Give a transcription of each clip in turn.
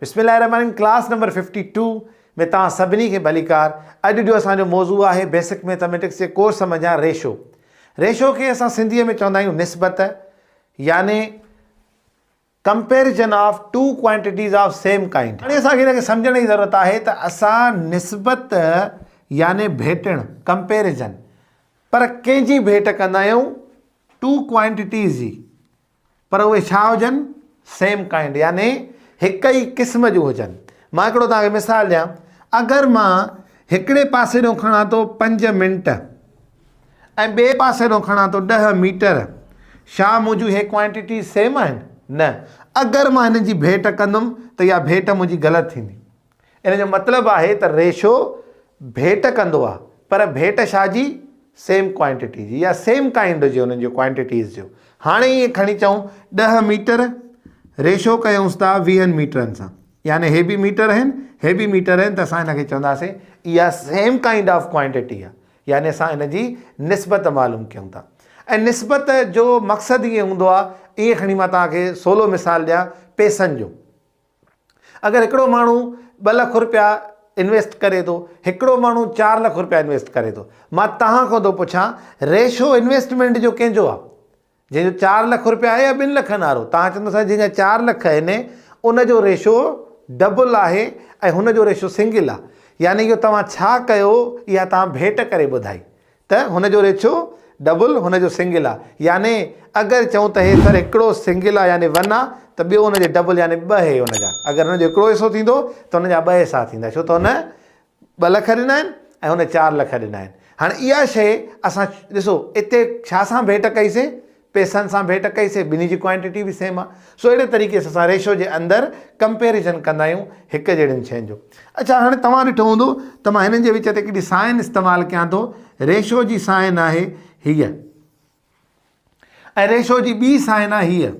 بسم الله الرحمن الرحيم ڪلاس نمبر 52 ۾ توهان سڀني کي ڀليڪار. اڄ جو اسان جو موضوع آهي بيسڪ ميٿاميٽڪس جي ڪورس منجهان ريشو. ريشو کي اسان سنڌيء ۾ چوندا آهيون نسبت يعني comparison of two quantities of same kind. هاڻي اسان کي ان کي سمجهڻ جي ضرورت آهي ته اسان نسبت يعني ڀيٽڻ، Comparison، پر ڪنهن جي ڀيٽ ڪندا آهيون ٽو ڪوانٽيٽيز جي پر اهي ڇا هجن؟ سيم ڪائنڊ يعني هڪ ئي قسم جون هجن. مان هڪڙو توهان کي مثال ڏيان، اگر مان هڪڙي پاسي ڏانهن کڻان ٿو پنج منٽ ۽ ٻئي پاسي ڏانهن کڻان ٿو ڏهه ميٽر، ڇا منهنجون هي ڪوانٽيٽيز سيم آهن؟ نه. اگر مان هنن جي ڀيٽ ڪندم ته اها ڀيٽ منهنجي غلط ٿيندي. ان جو مطلب آهي ته ريشو ڀيٽ ڪندو آهي پر ڀيٽ ڇا جي؟ سيم ڪوانٽيٽي جي يا سيم ڪائنڊ جي انهن جي ڪوانٽيٽيز جو. هاڻي ائين کڻي چئون ڏهه ميٽر ريشو ڪيونس ٿا ويهن ميٽرن سان يعني هي به ميٽر آهن هي به ميٽر آهن ته اسان هن کي چونداسين اها سيم ڪائنڊ آف ڪوانٽيٽي آهي يعني اسان ان جي نسبت معلوم ڪيون ٿا ۽ نسبت جو مقصد ائين هوندو آهي ائين کڻي مان توهان کي سولو مثال ڏيان پيسن جو. اگر هڪڙو ماڻهو ٻه لک روپيا انويسٽ ڪري ٿو هڪڙو ماڻهو چار لک روپيا انويسٽ ڪري ٿو مان توهان کان ٿو پڇان ريشو انويسٽمينٽ جو ڪنهن جو آهي جنهن جو چار لک روپيا آهي يا ٻن لکن وارو توهان چوندو سائين جنهن جا چار لک آهن ان جو ريشو ڊبل آهي ۽ هن جو ريشو سنگل آهي يعني اهو توهان ڇا ڪيو اها توهان ڀيٽ ڪري ٻڌائي ته هن جو ريشو ڊبل هن جو سنگل آ يعني اگر چئون ته هي سر هڪڙو سنگل آ يعني ون آ ته ٻيو ان جي ڊبل يعني ٻه هي ان جا اگر هن جو هڪڙو حصو ٿيندو ته هن جا ٻه حصا ٿيندا ڇو ته هن ٻه لک ڏنا آهن ۽ هن چار لک ڏنا آهن هاڻي اها شيء اسان ڏسو اتي ڇا سان ڀيٽ ڪئي سي پيسن سان ڀيٽ ڪئي سي ٻنهي جي ڪوانٽيٽي به سيم آ سو اهڙي طريقي سان اسان ريشو جي اندر ڪمپيريزن ڪندا آهيون هڪ جهڙين شين جو اڇا هاڻي توهان ڏٺو هوندو ته مان هنن جي وچ تي هڪڙي سائن استعمال ڪيان ٿو ريشو جي سائن آهي هيء ۽ ريشو جي ٻي سائن آهي هيء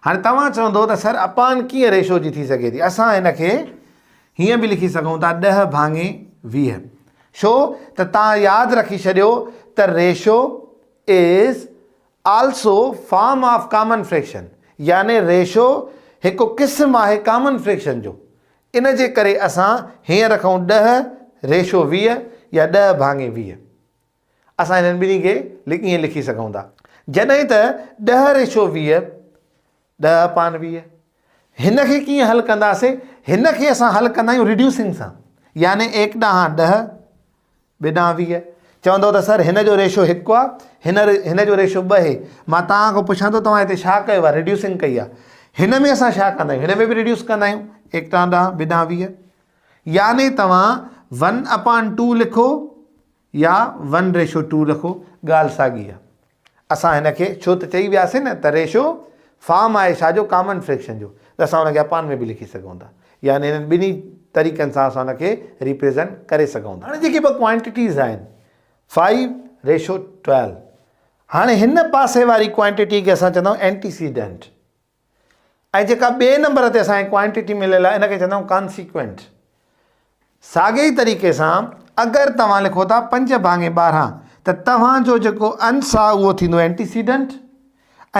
هاڻي توهان چوندو ته سر اپان ڪيئن ريشو جي ٿي سگهي ٿي اسان هن کي هيئن به لکي سگهون ٿا ڏهه ڀاڱي 20 ڇو ته توهان ياد رکي ڇڏيو ته ratio is also form of common fraction يعني ريشو هڪ قسم آهي ڪامن فريڪشن جو ان جي ڪري اسان هيئن رکون ڏهه ريشو 20 يا ڏهه ڀاڱي 20 اسان هنن ٻنهي کي ائين لکي سگهون ٿا جڏهن ته ڏهه ريشو 20 ڏهه اپان 20 هن کي ڪيئن حل ڪنداسين هن کي اسان حل ڪندا آهيون ريڊيوسنگ سان يعني ايڪ ڏهان ڏهه ٻه ڏانهن 20. چوندو ته سر هن جو ريشو هڪ آ، هن هن جو ريشو ٻه هي. مان توهان کان پڇان ٿو توهان هتي ڇا ڪيو آ؟ ريڊيوسنگ ڪئي آ. هن ۾ اسان ڇا ڪندا آهيون؟ هن ۾ به ريڊيوس ڪندا آهيون. ايڪ ڏانهن ڏهه، ٻه ڏانهن 20. يعني توهان ون اپان ٽو لکو يا ون ريشو ٽو لکو، ڳالهه ساڳي آ. اسان هن کي ڇو ته چئي وياسين نه ته ريشو فارم آهي ڇا جو ڪامن فريڪشن جو ته اسان ان کي اپان ۾ به لکي سگهون ٿا يعني هنن ٻنهي طريقن سان اسان ان کي ريپريزنٽ ڪري سگهون ٿا. هاڻي جيڪي ٻه ڪوانٽيٽيز آهن فائيو ريشو ٽويلو هاڻي هن پاسي واري ڪوانٽيٽي کي اسان چوندا آهيون اينٽيسيڊنٽ ۽ جيڪا ٻئي نمبر تي اسان کي ڪوانٽيٽي مليل آهي ان کي چوندا آهيون ڪانسيڪوئنٽ. ساڳئي ئي طريقي سان اگر توهان لکو ٿا پنج ڀاڱي 12 ته توهان جو جيڪو انس آهي اهو ٿيندو اينٽيسيڊنٽ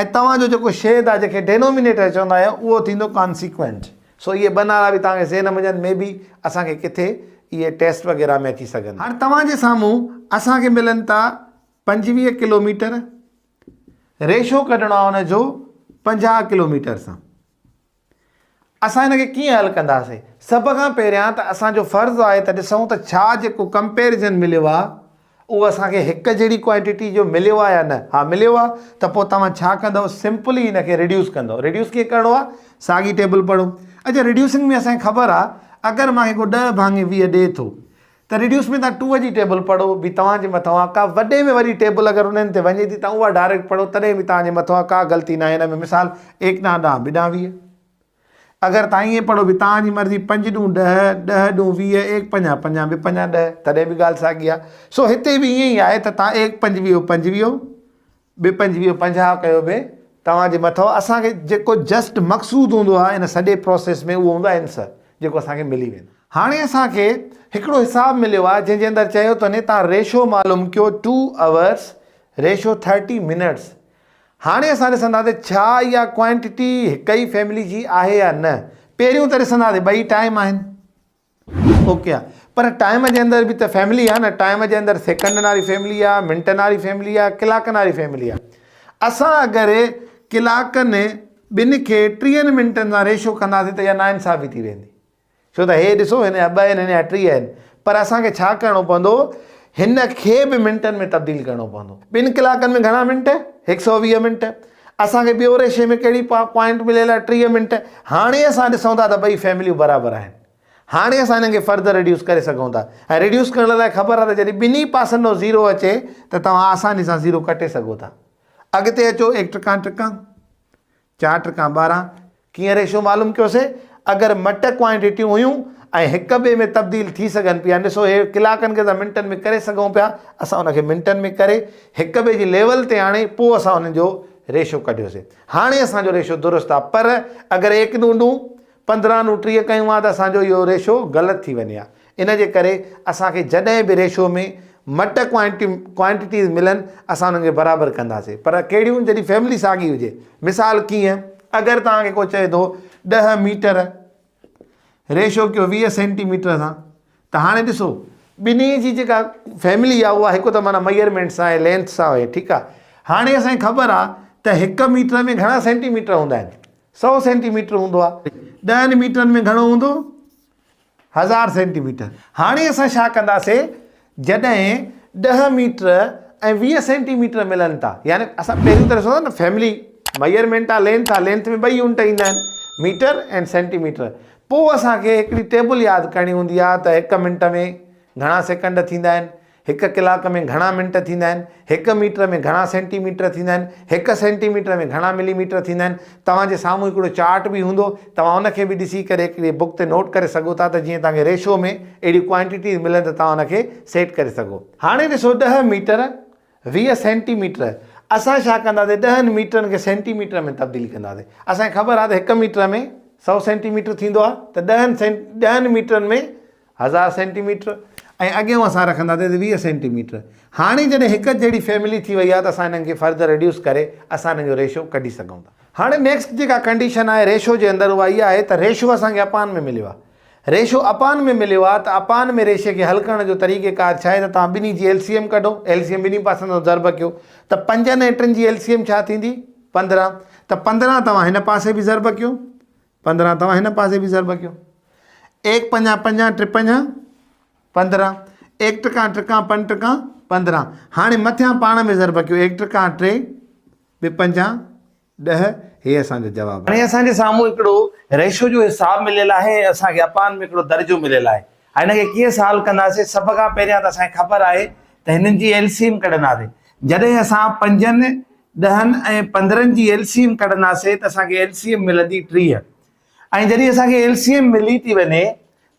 ۽ توهان جو جيڪو شيد آهي جنهن کي ڊينومينيٽر چوندا آهيو اهو ٿيندو ڪانسيڪوئنٽ. سو اهي ٻه نالا به توهان کي ذهن ۾ هجن مي بي اسان کي ڪٿي اهي ٽيسٽ وغيره ۾ اچي سگهن. هاڻي توهان جي سامهون اسان کي ملن ٿا 25 ڪلوميٽر ريشو ڪڍڻو آهي ان جو 50 ڪلوميٽر سان. اسان هن کي ڪيئن حل ڪنداسين؟ سڀ کان پهريان ته اسان جو فرض آهي ته ڏسون ته ڇا جيڪو ڪمپيريزن مليو آهي اهو اسان کي هڪ جهڙي ڪوانٽيٽي جو مليو آهي يا نه. ها مليو آهي ته پوء توهان ڇا ڪندؤ سمپلي هن کي ريڊيوس ڪندؤ. ريڊيوس ڪيئن ڪرڻو آهي؟ ساڳي ٽيبل پڙهو. اڇا ريڊيوسنگ ۾ اسان کي خبر آهي اگر مان کي ڪو ڏهه ڀاڱي 20 ڏئي ٿو ته ريڊيوس ۾ توهان ٽو جي ٽيبل پڙهو به توهان جي مٿان آ ڪا وڏي ۾ وڏي ٽيبل اگر انهن تي وڃي ٿي توهان اها ڊائريڪٽ پڙهو تڏهن به توهان جي مٿان آ ڪا غلطي ناهي هن ۾ مثال ايڪ ڏانهن ڏانهن ٻه ڏانهن 20 اگر توهان ائين پڙهو به توهان جي مرضي پنج ڏون ڏهه ڏهه ڏون 20 ايڪ پنجاهه پنجاهه ٻه پنجاهه ڏهه تڏهن به ڳالهه ساڳي آ سو هتي به ائين ئي آهي ته توهان ايڪ پنجويهو پنجويهو ٻه پنجويهو 50 ڪيو به توهان جي مٿو اسان کي جيڪو جسٽ مقصود هوندو آهي ان سڄي پروسيس ۾ اهو هوندو آهي انسر جيڪو اسان کي ملي ويندو. هاڻي اسان کي هڪڙو حساب مليو آهي جنهن جي اندر چيو ٿو وڃي توهان ريشو معلوم ڪيو two hours ratio thirty minutes هاڻي اسان ڏسنداسين ڇا اها ڪوانٽيٽي هڪ ئي فيملي جي آهي يا نه. پهريون ته ڏسنداسين ٻئي ٽائيم آهن. اوڪي آ پر ٽائيم جي اندر به ته فيملي آ نه ٽائيم جي اندر سيڪنڊن واري فيملي آ منٽن واري فيملي آ ڪلاڪن واري فيملي آ اسان اگر ڪلاڪن ٻن کي ٽيهن منٽن سان ريشو ڪنداسين ته اها ناانصافي ٿي ويندي ڇو ته هي ڏسو هن جا ٻه آهن هن جا 30 آهن پر اسان کي ڇا ڪرڻو پوندو هن کي به منٽن ۾ تبديل ڪرڻو پوندو ٻن ڪلاڪن ۾ گهڻا منٽ 120 منٽ اسان کي ٻيو ريشي ۾ ڪهڙي پوائنٽ مليل آهي 30 منٽ هاڻي اسان ڏسون ٿا ته ٻئي فيمليون برابر آهن هاڻي اسان انهن کي فردر ريڊيوس ڪري سگهون ٿا ۽ ريڊيوس ڪرڻ لاء خبر آهي ته جڏهن ٻنهي پاسن ڏانهن زيرو اچي ته توهان آساني سان زيرو ڪٽي سگهو ٿا. اڳتي اچو ايڪ ٽڪان ٽڪان، چار ٽڪان 12. ڪيئن ريشو معلوم ڪيوسي؟ اگر مٽ ڪوانٽيٽيون هيون ۽ هڪ ٻئي ۾ تبديل ٿي سگهن پيا ڏسو هي ڪلاڪن کي اسان منٽن ۾ ڪري سگهون پيا اسان ان کي منٽن ۾ ڪري هڪ ٻئي جي ليول تي آڻي پوء اسان انهن جو ريشو ڪڍيوسي هاڻي اسان جو ريشو درست آهي پر اگر ايڪ ڏون ڏون 15 ڏون 30 ڪيون ها ته اسان جو اهو ريشو غلط ٿي وڃي ها. ان جي ڪري اسان کي جڏهن به ريشو ۾ مٽ ڪوانٽيٽيز ملن اسان انهن کي برابر ڪنداسين پر ڪهڙيون جڏهن فيملي ساڳي هجي. مثال ڪيئن اگر توهان کي ڪو چئي ٿو 10 ميٽر ريشو ڪيو 20 سينٽي ميٽر سان ته هاڻي ڏسو ٻنهي جي جيڪا فيملي آهي اها هڪ ته معنيٰ ميئرمينٽ سان آهي لينٿ سان آهي ٺيڪ آهي هاڻي اسان کي خبر آهي ته هڪ ميٽر ۾ گهڻا سينٽي ميٽر هوندا آهن سئو سينٽي ميٽر هوندو آهي. ڏهن ميٽرن ۾ گهڻو هوندو؟ هزار سينٽي ميٽر. هاڻي اسان ڇا ڪنداسي جڏهن 10 ميٽر ۽ 20 سينٽي ميٽر ملن ٿا يعني اسان پهريون ته ڏسون ٿا نه فيملي ميئرمينٽ آ لينٿ آ لينٿ ۾ ٻئي يونٽ ايندا آهن ميٽر ۽ سينٽي ميٽر پوء اسان کي هڪڙي ٽيبل ياد ڪرڻي هوندي آ ته هڪ منٽ ۾ گهڻا سيڪنڊ ٿيندا آهن هڪ ڪلاڪ ۾ گهڻا منٽ ٿيندا آهن، هڪ ميٽر ۾ گهڻا سينٽي ميٽر ٿيندا آهن، هڪ سينٽي ميٽر ۾ گهڻا ملي ميٽر ٿيندا آهن. توهان جي سامهون هڪڙو چارٽ به هوندو، توهان ان کي به ڏسي ڪري هڪڙي بڪ تي نوٽ ڪري سگهو ٿا ته جيئن توهان کي ريشو ۾ اهڙيون ڪوانٽيٽيز ملن ته توهان ان کي سيٽ ڪري سگهو. هاڻي ڏسو 10 ميٽر 20 سينٽي ميٽر، اسان ڇا ڪنداسين ڏهن ميٽرن کي سينٽي ميٽر ۾ تبديل ڪنداسين. اسان کي خبر آهي ته هڪ ميٽر ۾ سئو سينٽي ميٽر ٿيندو آهي ته ڏهن ميٽرن ۾ هزار سينٽي ميٽر ۽ اڳيون اسان رکنداسين ته 20 سينٽي ميٽر. هاڻي جڏهن هڪ جهڙي فيملي ٿي وئي آهي ته اسان انهن کي فردر ريڊيوس ڪري اسان انهن جو ريشو ڪڍي سگهون ٿا. هاڻي نيڪسٽ جيڪا ڪنڊيشن آهي ريشو جي اندر اها اها آهي ته ريشو اسان کي اپان ۾ مليو آهي. ريشو اپان ۾ مليو آهي ته اپان ۾ ريشي کي حل ڪرڻ جو طريقي ڪار ڇا آهي ته توهان ٻنهي جي ايل سي ايم ڪڍو، ايل سي ايم ٻنهي پاسن سان ضرب ڪيو ته پنجن ۽ ٽن جي ايل سي ايم ڇا ٿيندي؟ 15 ته 15 توهان هن پاسي به ضرب ڪيو 15 توهان هن پاسي به ضرب ڪيو. ايڪ پنجا پنجا ٽي پنجا 15 ايڪ ٽڪان ٽڪان پنج ٽڪان 15 هاڻي مٿيان پاڻ ۾ ضرب ڪيو ايڪ ٽڪان ٽي ٻه پنجا 10 هي اسان جو جواب آهي. هاڻي اسان جي سامهون هڪڙو ريشو جو حساب مليل آهي ۽ اسان کي اپان ۾ هڪڙو درجو مليل آهي. هاڻي هن کي ڪيئن سالو ڪنداسين؟ سڀ کان پهريان ته اسان کي خبر آهي ته هنن جي ايل سي ايم ڪڍنداسين. جڏهن اسان پنجن، ڏهن ۽ پندرهن جي ايل سي ايم ڪڍنداسين ته اسان کي ايل سي ايم ملندي 30 ۽ جڏهن اسان کي ايل سي ايم ملي ٿي وڃي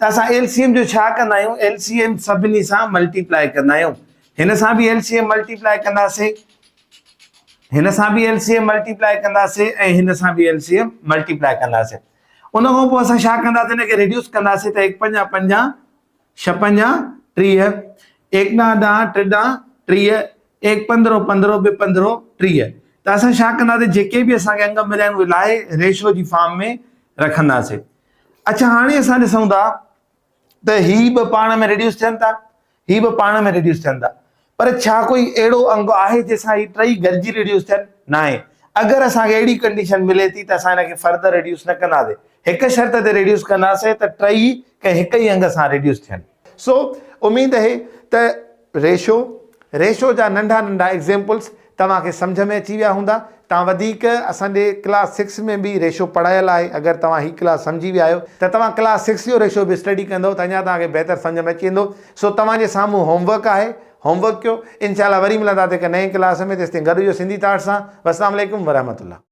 ته اسان ايل سي ايم جو ڇا ڪندا آهيون؟ ايل سي ايم سڀني سان ملٽيپلائي ڪندا آهيون. هن سان به ايل سي ايم ملٽيپلائي ڪنداسين، هن سان به ايل سي ايم ملٽيپلائي ڪنداسين ۽ هن سان به ايل سي ايم ملٽيپلائي ڪنداسين. ان کان پوء اسان ڇا ڪنداسين؟ هن کي ريڊيوس ڪنداسين ته هڪ پنجا پنجا، ڇهه پنجا 30، ايڪ ڏهه ڏهه، ٽي ڏهه 30، ايڪ پندرهون پندرهون، ٻه پندرهون 30. ته اسان ڇا ڪنداسين؟ جيڪي به اسان کي انگ مليا آهن اهي لاهي ريشو جي فارم ۾ رکنداسين. اڇا هاڻي اسان ڏسون ٿا ته هي ٻه پاڻ ۾ ريڊيوس ٿين ٿا، هي ٻه پاڻ ۾ ريڊيوس ٿين ٿا، پر ڇا ڪوئي اهڙو انگ آهي جنهن سان هي ٽئي گڏجي ريڊيوس ٿين؟ ناهي. اگر اسان کي اهڙي ڪنڊيشن ملي ٿي ته اسان هن کي فردر ريڊيوس نه ڪنداسين، هڪ شرط تي ريڊيوس ڪنداسين ته ٽئي ڪنهن هڪ ئي انگ سان ريڊيوس ٿين. سو اميد اهي ته ريشو، ريشو جا ننڍا ننڍا ايگزيمپلس توهان کي سمجهه ۾ اچي ويا هوندا. توهان وڌيڪ اسان جي ڪلاس سڪس ۾ به ريشو پڙهايل آهي اگر توهان هي ڪلاس سمجهي ويا آهيو ته توهان ڪلاس سڪس جو ريشو به اسٽڊي ڪندو ته اڃا توهان کي بهتر سمجهه ۾ اچي ويندو. سو توهان جي سامهون هوم ورڪ آهي هوم ورڪ ڪيو. انشاء الله وري ملنداسين هڪ نئين ڪلاس ۾ تيستائين گڏ هجو سنڌي ٿاٽس سان. والسلام عليڪم ورحمة الله.